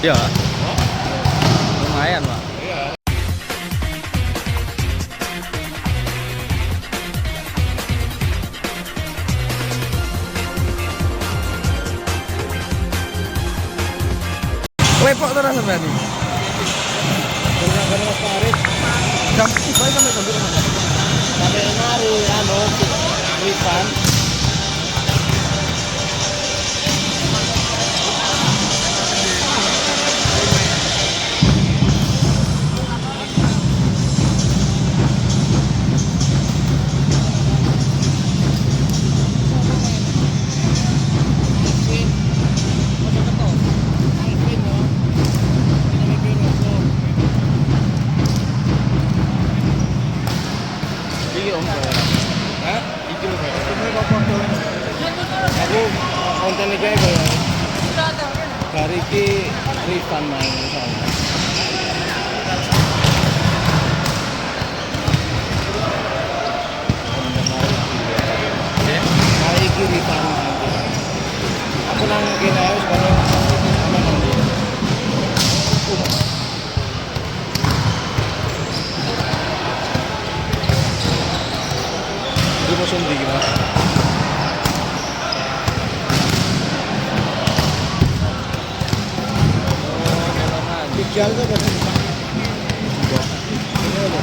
Iya. Lumayan, Pak. Iya. Lepok terus sampean iki. Jam 3 sampai jam piro, Mas? Sampai mari anu Rifan. Iki om. Hah? Iki lho. Aku konten iki kaya dari iki Rifan main misalnya. Mari iki Rifan main. Aku nang kene ae wis kono aman nanti. Iki musim ndi iki, Mas? Oh, kelongan. Ijal tuh kan. Ini apa?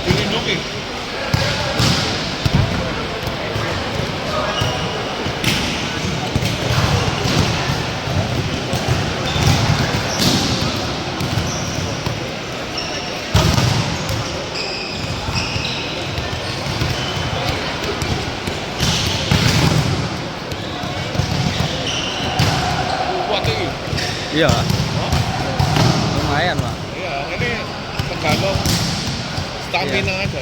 Dilindungi. Kuat iki. Iya. Lumayan, Pak. Iya, ini tergantung stamina aja.